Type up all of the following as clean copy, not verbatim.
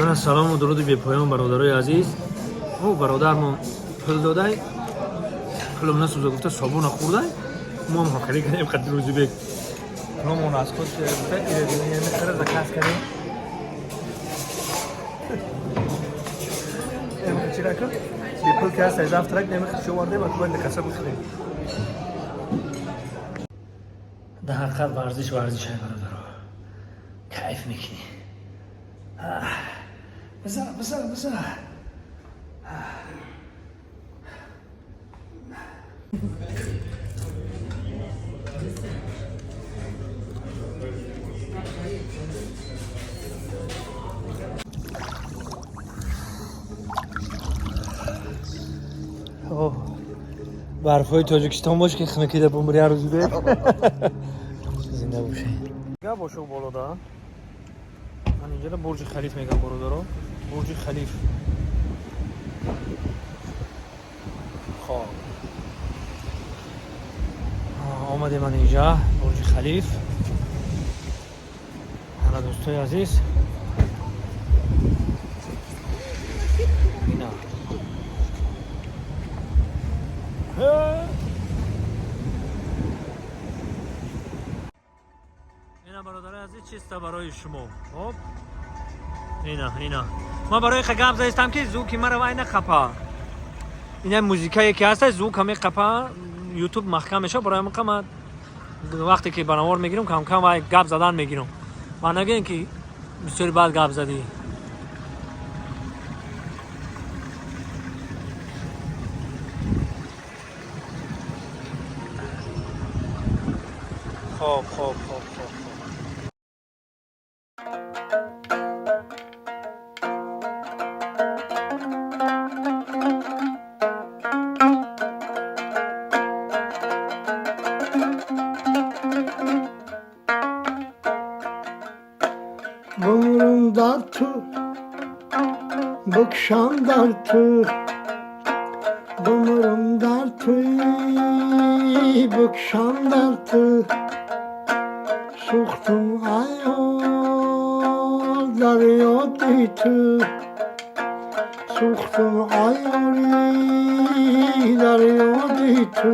Мана салому дуруди бепоён, бародарои азиз. О, бародармон пул додай, пулам насӯза гуфта, собуна хӯрдай. Мо ҳам ҳақарӣ кардем қадри Рӯзибек. Пуламон аз худ гуфта, мехара, заказ кардем. Чира кун? Бепул ки ҳаст, завтрак намехӯрд, овардем, а бояд каса бихӯрем. Дар ҳақиқат варзиш варзиш ай, бародаро. Кайф мекунӣ. Биза, биза, биза. Барфҳои Тоҷикистон бош, ки хунукида бумри Рӯзибек. Зинда бошед. Гап бошу болода. Ман инҷода Бурҷи Халиф мегам, бародаро. Бурҷи Халиф. Хоб. Омадем ман инҷа, Бурҷи Халиф. Ана, дӯстои азиз. Ина. Ина, бародарои азиз, чиста барои шумо. Хоб. Ина, ина. Ма барои гап заистам, ки звуки мара вай нақапа. Ина музикае ки ҳаста, звука меқапа, ютуб маҳкам мешава. Барои ҳамин ма вақте ки ба навор мегирам, кам-кам вай гап задан мегирам. Ва нагӯем, ки бисёри бад гап задӣ. Хоб, хоб, хоб, хоб, хоб. Бумрум дар ту, букшам дар ту, бумрум дар туй, букшам дар ту, сӯхтум айёр дар ёди ту, сӯхтум айёри дар ёди ту.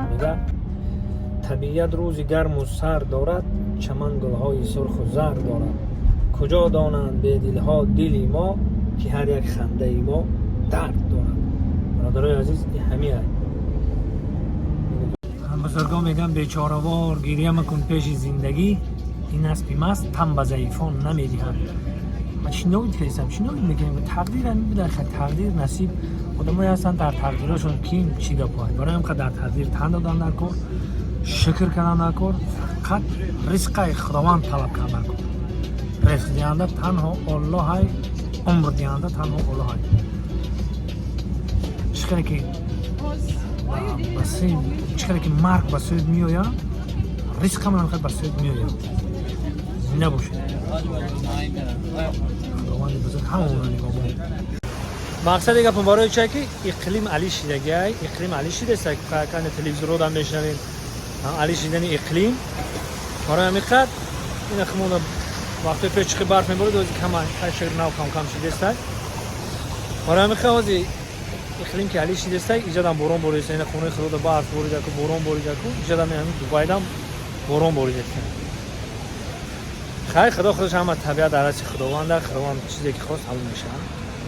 Мега, табиат рӯзи гарму сард дорад, чаман гулҳои сурху зард дорад. Куҷо донанд бедилҳо дили мо, ки ҳар як хандаи мо дард дорад. Бародарои азиз, ин ҳамин. Бузургон мегӯянд: бечоравор гиря макун пеши зиндагӣ, ин аспи маст тан ба заифон намедиҳад. Ма чӣ новид кардистам, чӣ новид мекунем? Тақдир ҳамин буда, тақдир, насиб. Одамое ҳастанд, дар тақдирашон ким чӣ гап бояд. Барои ҳам дар тақдир тан додан дар кор, шукр кардан дар кор, фақат ризқаи Худованд талаб кардан дар кор. Ризқ диҳанда танҳо Оллоҳай, умр диҳанда танҳо Оллоҳай. Чӣ хеле ки ба сӯи, чӣ хеле ки марг ба сӯи меояд, ризқам ҳам ба сӯи меояд. Зинда бошед. Худованди бузург ҳамаонро нигоҳбон. Мақсади гапам барои чие, ки иқлим али шидагиай, иқлим али шидаст, кане телевизорро дам мешунавем, али шидани иқлим. Барои ҳамин қад ина химона вақтои пеш чихи барф меборид, ози кама шир нав кам кам шидестай. Барои ҳамин қад ози иқлим ки али шидестай, иҷадам борон боридаст. Ина хонаи худода барф боридаку, борон боридаку, иҷадам ҳамин Дубайдам борон боридаст. Хайр, Худо худаш, ҳама табиат дар дасти Худованда. Худованд чизе ки хост, ҳамон мешавад.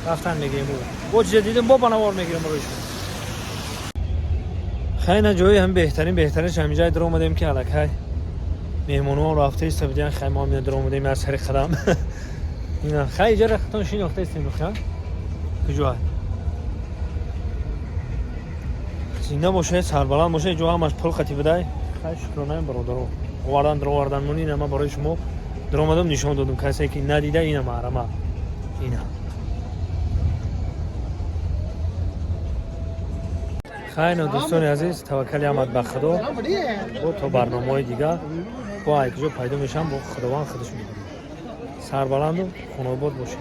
Рафтан мегирем, бо чизе дидем, бо ба навор мегирем барои шумо. Хай, на ҷои ҳам беҳтарин, беҳтаринш ҳамин ҷай дар омадем, ки аллакай меҳмонҳо рафта иста будиян. Хай, мо ҳам дар омадем аз сари қадам. Ина хай, иҷара хатон шинохта истем. Ха, куҷоа? Зинда бошед, сарбаланд бошед. Ҷо ҳамаш пул қати будай. Хай, шукронаем, бародаро, овардан, даровардан. Мон ина ман барои шумо даромадам, нишон додам. Касе ки надида, ина маҳрама, ина. Хайно, дӯстони азиз, таваккали ҳамат ба Худо. Бо то барномаҳои дигар, бо ай куҷо пайдо мешавам, бо Худованд худаш медонад. Сарбаланду хонобод бошед.